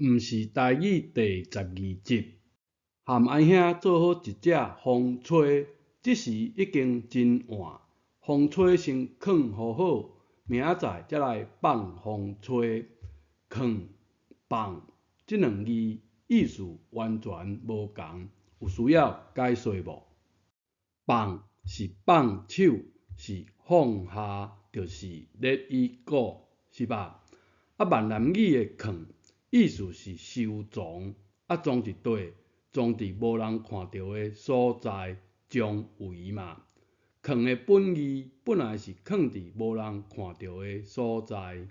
毋是台語第12集。含安兄做好一隻風吹，這時已經真晚。風吹先囥予好，明仔載才來放風吹。囥、放這兩字意思完全無仝，有需要解說無？放是放手，是放下，就是 let it go，是吧？啊，閩南語的囥，意思是收藏，啊，藏佇佗？藏佇無人看著的所在，藏位嘛。囥的本義本來是囥佇無人看著的所在。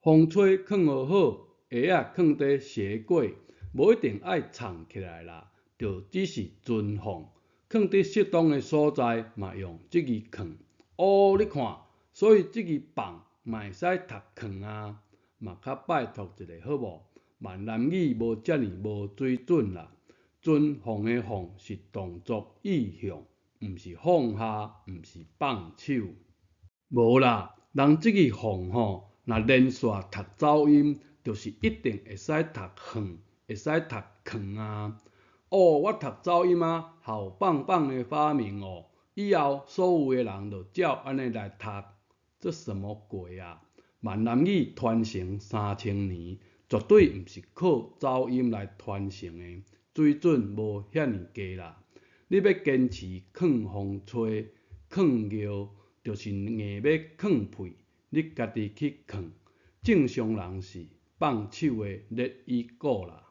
風吹囥予好，鞋仔囥佇鞋櫃，無一定愛藏起來啦，就只是存放，囥佇適當的所在嘛用這字囥。哦，你看，所以這字放嘛會使讀囥啊，嘛較拜託一下好無？閩南語無遮爾無水準啦。存放的放是動作意向，毋是放下，毋是放手。無啦，人這字放吼，若連續讀走音，就是一定會使讀放，會使讀囥啊。哦，我讀走音啊，好棒棒的發明哦！以後所有的人就照按呢來讀，這什麼鬼啊？閩南語傳承3000年，絕對毋是靠走音來傳承的，水準無遐爾低啦。你欲堅持囥風吹、囥尿，就是硬欲囥屁，你家己去囥。正常人是放手的，let it go 啦。